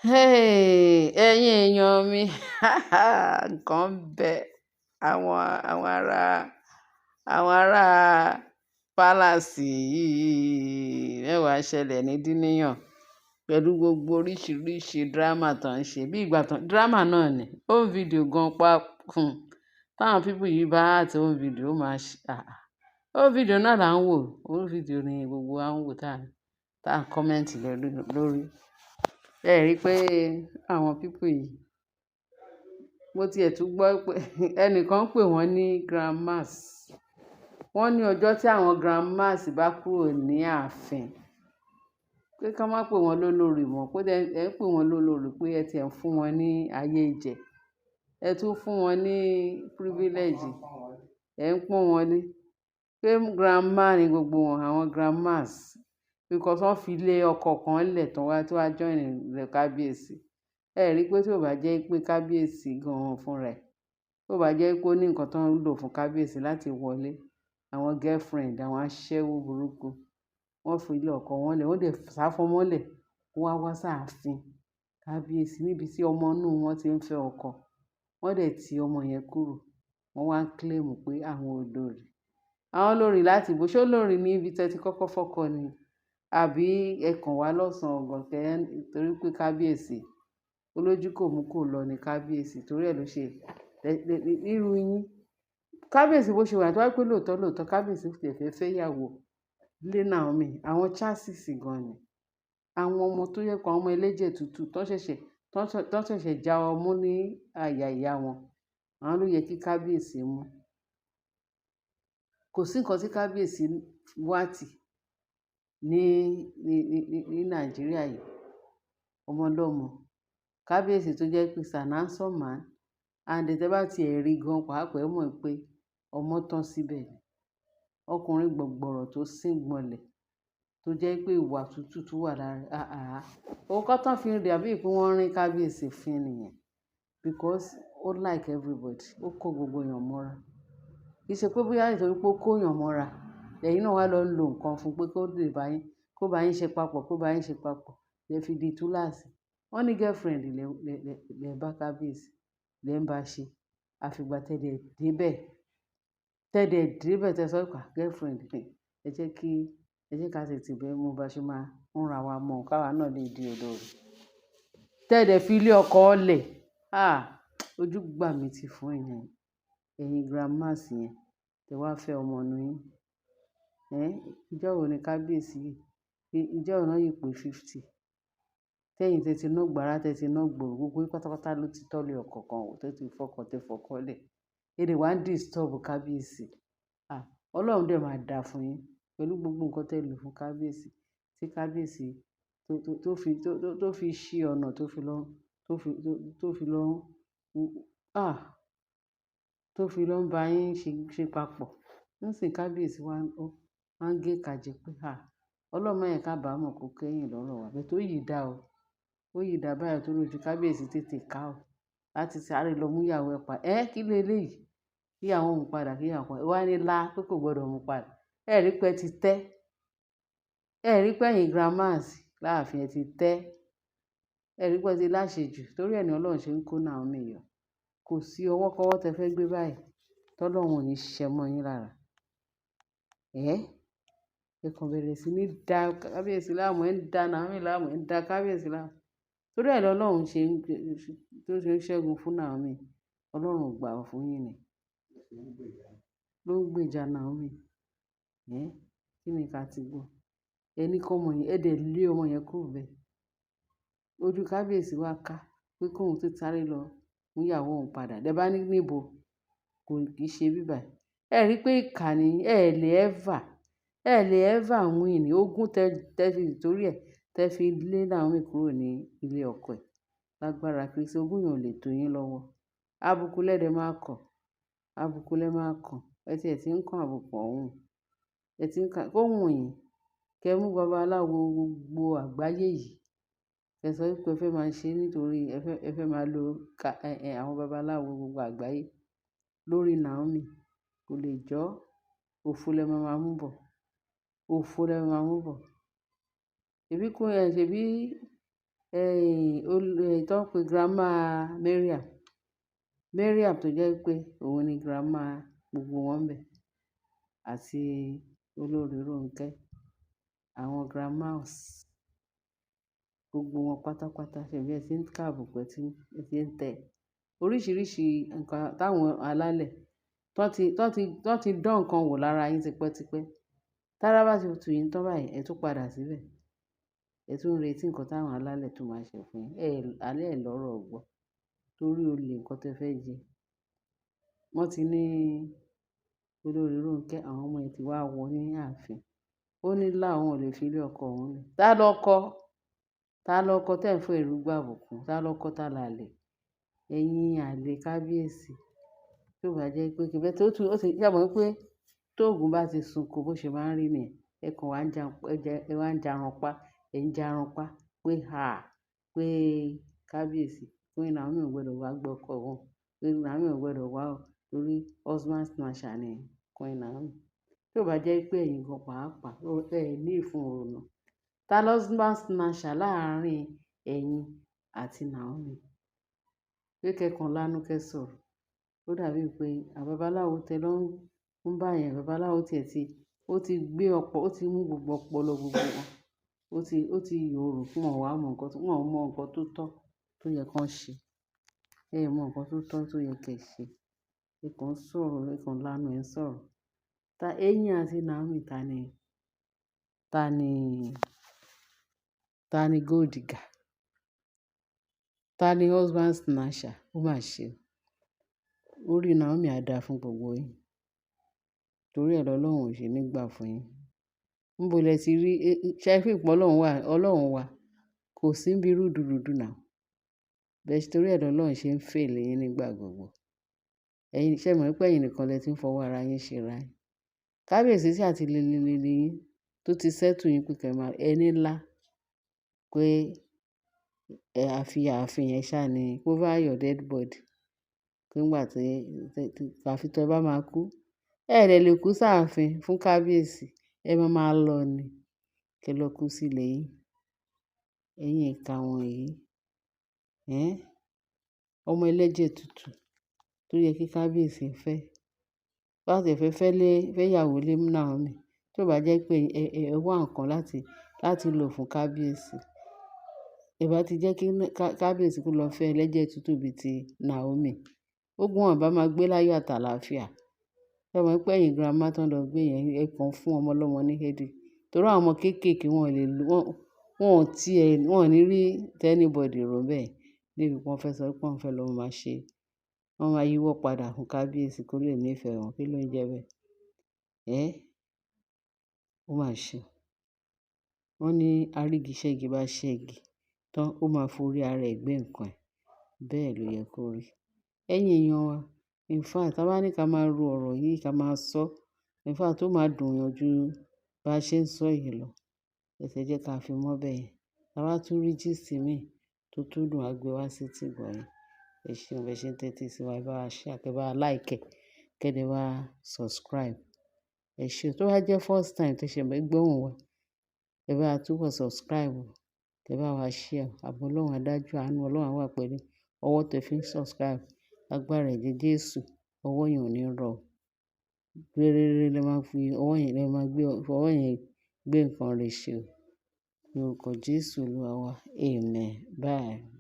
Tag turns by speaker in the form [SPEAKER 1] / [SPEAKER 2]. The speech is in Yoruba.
[SPEAKER 1] Hey, ẹ̀yin èèyàn mi, nǹkan ń bẹ. Àwọn ará, àwọn ará palace yìí mẹ́wàá ṣẹlẹ̀ ní Díníyàn pẹ̀lú gbogbo oríṣiríṣi drama tó ń ṣe. Bí ìgbà tán, drama náà ni. Home video gan pa fún. Táwọn people yìí bá act home video, ó máa ṣe, ah, ah. Home video náà là ń wò. Home video ni gbogbo wa ń wò tá ń comment lórí. Ẹ rí i pé àwọn people yìí, mo ti ẹ̀ tún gbọ́ pé ẹnìkan ń pè wọ́n ní grandmas. Wọ́n ní ọjọ́ tí àwọn grandmas bá kúrò ní ààfin, pé ká má pè wọ́n lólórí mọ́, pé ẹ ń pè wọ́n lólórí pé ẹ ti ẹ̀ ń fún wọn ní ayé jẹ. Ẹ tún fún wọn ní privilege. Ẹ ń pọ́n wọn lé. Pé grandma ni gbogbo wọn, àwọn grandmas. Because wọ́n fi ilé ọkọ kan lẹ̀ tán wá tó wá join ilẹ̀ kábíyèsí. Ẹ rí i pé tí ò bá jẹ́ pé kábíyèsí gan-an fún rẹ̀, tí ò bá jẹ́ pé ó ní nǹkan tó ń lò fún kábíyèsí láti wọlé, àwọn girlfriend, àwọn aṣẹ́wó burúkú, wọ́n fi ilé ọkọ wọn lẹ̀, wọ́n dẹ̀ sá fún mọ́lẹ̀, wọ́n wá wá sáàfin kábíyèsí níbi tí ọmọ inú wọn tí ń fẹ́ ọkọ. Wọ́n dẹ̀ ti ọmọ yẹn kúrò. Wọ́n wá ń claim pé àwọn olórí. Àwọn olórí láti ibo. Ṣé olórí ní ibi tí ẹ ti kọ́kọ́ fọ́kọ ni? Àbí ẹ kàn wá lọ́sàn-án ọ̀gàn torí pé kábíyèsí olójú kò mú kò lọ ní kábíyèsí torí ẹ ló ṣe irú yín. Kábíyèsí bó ṣe wà, tó bá jẹ́ pé lóòótọ́ lóòótọ́ kábíyèsí ti fẹ́ fẹ́ ìyàwó lé Naomi, àwọn chances gan ni. Àwọn ọmọ tó yẹ kó àwọn ọmọ ẹlẹ́jẹ̀ tútù tó ṣẹ̀ṣẹ̀ já ọmú ní àyà ìyá wọn, àwọn ló yẹ kí kábíyèsí mú. Kò sí nǹkan tí kábíyèsí wá tì ní Nàìjíríà yìí. Ọmọ ọlọ́mọ. Kábíyèsí tó jẹ́ pé is an handsome man and tẹ bá ti ẹ̀ rí gan pàápàá ẹ mọ̀ pé ọmọ tán síbẹ̀ ni. Ọkùnrin gbọ̀gbọ̀rọ̀ tó síngbọnlẹ̀ tó jẹ́ pé ìwà tútù tó wà lára rẹ̀. Àáà. Òun kọ́ tán fi ń rí àbí pé wọ́n rín kábíyèsí fín nìyẹn. Because ó like everybody. Ó kó gbogbo èèyàn mọ́ra. Kì í ṣe pé bóyá nítorí pé ó kó èèyàn mọ́ra, lẹ́yìn náà wá lọ ń lo nǹkan fún pé kó lè bá yín, kó bá yín ṣe papọ̀, kó bá yín ṣe papọ̀. Lẹ fi di túláàsì. Wọ́n ní girlfriend lẹ, lẹ, lẹ, lẹ bá kábíyèsí, lẹ ń bá ṣe. Àfi ìgbà tẹ dẹ̀ dé bẹ́ẹ̀, tẹ dẹ̀ dé bẹ́ẹ̀ tẹ sọ pé girlfriend ni. Ẹ jẹ́ kí, ẹ jẹ́ ká tètè bẹ́ẹ̀ mú bá ṣe máa ń ra wa mọ̀ káwa náà lè di olórí. Tẹ dẹ̀ fi ilé ọkọ lẹ̀. Ah! Ojú gbà mí ti fún ẹ̀yin, ẹ̀yin grandmas yẹn. Tẹ wá fẹ́ ọmọ inú yín. Ẹ́, ìjọ́ wo ni kábíyèsí yìí? Ìjọ́ wo náà yìí pé 50? Tẹ́yìn tẹ ti ná gbàrà, tẹ ti ná gbòòrò, gbogbo yín pátápátá ló ti tọ́lé ọkọ kan wò, tó ti fọkọ tẹ fọkọ lẹ̀. Ẹ dẹ̀ wá ń disturb kábíyèsí. Ah! Ọlọ́run dẹ̀ máa dà fún yín pẹ̀lú gbogbo nǹkan tẹ lò fún kábíyèsí. Tí kábíyèsí tó fi ṣí ọ̀nà tó fi lọ, tó fi lọ, ah! Tó fi lọ ń bá yín ṣe papọ̀. Nísìnyí kábíyèsí wá ń gé ìka jẹ pé ah! Ọlọ́run má jẹ ká bá mọ̀ kó kẹ́yìn lọ́rọ̀ wa. But ó yìí dá o. Ó yìí dá báyìí torí ojú kábíyèsí tètè ká o. Láti sáré lọ mú ìyàwó ẹ pa. Ẹ́ kí lé léyìí? Kí ìyàwó òun padà, kí ìyàwó padà. Wá ní lá pé kò gbọdọ̀ mú padà. Ẹ rí pé ẹ ti tẹ́. Ẹ rí pé ẹ̀yin grandmas láàfin ẹ ti tẹ́. Ẹ rí pé ẹ ti láṣejù torí ẹ ní Ọlọ́run ṣe ń kó Naomi yọ. Kò sí ọwọ́ kọ́wọ́ tẹ fẹ́ gbé báyìí tọ́lọ́run ò ní ṣiṣẹ́ mọ́ yín lára. Ẹ́, ẹ kàn bẹ̀rẹ̀ sí ní dá kábíyèsí láàmú, ẹ ń dá Naomi láàmú, ẹ ń dá kábíyèsí láàmú. Torí ẹ lọ́lọ́run ṣe ń, tó ṣe ń ṣẹ́gun fún Naomi. Ọlọ́run ò gbà fún yín ni. Ló ń gbèjà Naomi. Ẹ́, kí ni ká ti gbọ́? Ẹ ní kí ọmọ yẹn, ẹ dẹ̀ lé ọmọ yẹn kúrò bẹ́ẹ̀. Ojú kábíyèsí wá ká pé kóun tó sáré lọ mú ìyàwó òun padà. Lẹ bá ní níbo, kò kì í ṣe bíbà. Ẹ rí pé ìkà ni, ẹ lè ever win ogún tẹ, tẹ fi torí ẹ, tẹ fi lé Naomi kúrò ní ilé ọkọ ẹ̀. Lágbára Kristi ogún yẹn ò lè tó yín lọ́wọ́. Àbùkù lẹ́dẹ̀ máa kàn. Àbùkù lẹ máa kàn. Ẹ tí ẹ ti ń kàn àbùkù ọ̀hún. Ẹ ti ń kàn, kó wùn yín. Kẹ mú babaláwo gbogbo àgbáyé yìí. Ẹ sọ wípé ẹ fẹ́ máa ṣe nítorí ẹ fẹ́ máa lo ka, ẹ, àwọn babaláwo gbogbo àgbáyé lórí Naomi. Kò lè jọ́. Òfo lẹ máa máa mú bọ̀. Òfo lẹ máa máa mú bọ̀. Ṣèbí kó ẹ, ṣèbí Tó ń pe grandma Mariam, Mariam tó jẹ́ pé òun ni grandma gbogbo wọn bẹ̀, àti olórí Ronke, àwọn grandmas, gbogbo wọn pátápátá ṣebí ẹ ti ń káàbùkù, ẹ ti ń tẹ̀ oríṣiríṣi nǹkan táwọn alálẹ̀ tó ti dán nǹkan wò lára yín tipẹ́tipẹ́. Tára bá ti tù yín tán báyìí, ẹ tún padà síbẹ̀. Ẹ tún ń retí nǹkan táwọn alálẹ̀ tó máa ṣe fún yín. Ẹ alẹ́ ẹ lọ́rọ̀ gbọ́ torí olè nǹkan tí ẹ fẹ́ jẹ. Wọ́n ti ní olórí Ronke, àwọn ọmọ ẹ ti wá wọ ní ààfin. Ó ní lá òun ò lè fi ilé ọkọ òun lẹ̀. Ta ló kọ́? Ta ló kọ́ tẹ́ ń fún èrú gbà àbùkù? Ta ló kọ́ tá lálẹ́? Ẹ̀yin àlè kábíyèsí. Tí ó bá jẹ́ pé kí bẹ́ẹ̀ tó tún, ó ti, ṣé ẹ mọ̀ wípé tó ògùn bá ti sunko bó ṣe máa ń rí nìyẹn. Ẹ kàn wá ń jan, ẹ wá ń jarun pa, ẹ ń jarun pa pé à, pé kábíyèsí, Queen Naomi ò gbọdọ̀ wá gbọ́ ọkọ òun. Queen Naomi ò gbọdọ̀ wá o torí husband snatcher ni Queen Naomi. Tí ó bá jẹ́ pé ẹ̀yin gan pàápàá, ẹ ní ìfun òrònú. Ta ló husband snatcher láàárín ẹ̀yin àti Naomi? Pé kẹ́kàn lánú kẹ́ sọ̀rọ̀. Ó dàbí pé babaláwo tẹ lọ ń bá yẹn, babaláwo tí ẹ ti, ó ti gbé ọ̀pọ̀, ó ti mú gbogbo ọpọlọ gbogbo wọn. Ó ti yòrò fún wọn wá mọ nǹkan tó, wọ́n mọ nǹkan tó tọ́ tó yẹ kí wọ́n ṣe. Ẹ mọ nǹkan tó tọ́ tó yẹ kí ẹ ṣe. Ẹ kàn ń sọ̀rọ̀, ẹ kàn lánú ẹ ń sọ̀rọ̀. Ta ẹ̀yin àti Naomi, ta ni, ta ni gold digger? Ta ni husband snatcher? Ó mà ṣe o. Orí Naomi á dáa fún gbogbo yín. Torí ẹ lọ́lọ́run ò ṣe ní gbà fún yín. Níbo lẹ ti rí, ṣé ẹ feel pé Ọlọ́run wà, Ọlọ́run wà. Kò sí níbi rúdurùdu now. Bẹ́ẹ̀ torí ẹ lọ́lọ́run ṣe ń fail yín nígbà gbogbo. Ẹ̀yin, ṣé ẹ mọ̀ wípé ẹ̀yin nìkan lẹ tí ń fọwọ́ ara yín ṣe ra yín. Kábíyèsí sì àti lé lé lé lé yín tó ti settle yín pé kí ẹ máa, ẹni ńlá pé ẹ àfi ààfin yẹn ṣá ni over your dead body. Pé nígbà tí, àfi tí ẹ bá máa kú. Ẹ dẹ̀ lè kú sáàfin fún kábíyèsí. Ẹ máa máa lọ ni. Kí ẹ lọ kú sí ilé yín. Ẹ̀yin ìka wọ̀nyí. Ẹ́n? Ọmọ ẹlẹ́jẹ̀ tútù tó yẹ kí kábíyèsí fẹ́. Bá tí ẹ fẹ́ fẹ́ lé, fẹ́ ìyàwó lé Naomi. Tí ó bá jẹ́ pé ẹ wá nǹkan láti lò fún kábíyèsí. Ẹ bá ti jẹ́ kí kábíyèsí kó lọ fẹ́ ẹlẹ́jẹ̀ tútù bí i ti Naomi. Ogun wọn bá máa gbé láyọ̀ àtàlàáfíà. Ẹ mọ̀ pé ẹ̀yin grandma tó ń lọ gbé yẹn, ẹ kàn fún ọmọ ọlọ́mọ ní headache. Torí àwọn ọmọ kéékèèké wọn ò lè lo, wọ́n, wọn ò tí ẹ, wọ́n ò ní rí anybody rò bẹ́ẹ̀. Débi pé wọ́n fẹ́ sọ pé wọ́n fẹ́ lọ máa ṣe, wọ́n máa yíwọ́ padà fún kábíyèsí kó lè ní ìfẹ́ wọn. Kí ló ń jẹ bẹ́ẹ̀? Ẹ́? Ó mà ṣe. Wọ́n ní arígiṣẹ́gi bá ṣẹ́gi tán, ó máa forí ara ẹ̀ gbé nǹkan ẹ̀. Bẹ́ẹ̀ ló yẹ kó rí. Ẹ̀yin èèyàn wa, in fact, tí a bá ní ká máa ro ọ̀rọ̀ yìí ká máa sọ, in fact, ó máa dùn yàn ju bá ṣe ń sọ yìí lọ. Ẹ ṣé jẹ́ ká fi mọ́ bẹ́ẹ̀ yẹn. Tí a bá tún rí gist mi tó tún dùn, a gbé wá sí etígbọ̀ yín. Ẹ ṣeun, bẹ ṣe ń tẹ́tí sí wa, ẹ bá wa share, kẹ bá wa like, kẹ́ dẹ̀ bá subscribe. Ẹ ṣé tó bá jẹ́ first time tí ẹ ṣe gbóhùn wa, ẹ bá túbọ̀ subscribe, kẹ bá wa share. Àbọ̀ Ọlọ́run adájú, àánú Ọlọ́run á wà pẹ̀lú ọwọ́ tẹ fi ń subscribe. Agbára ẹ̀jẹ̀ Jésù, ọwọ́ yẹn ò ní rọ. Rere lẹ máa fi ọwọ́ yẹn, lẹ máa gbé ọwọ́ yẹn gbé nǹkan rẹ̀ ṣe o. Ní orúkọ Jésù Olúwa wa. Amen. Bye.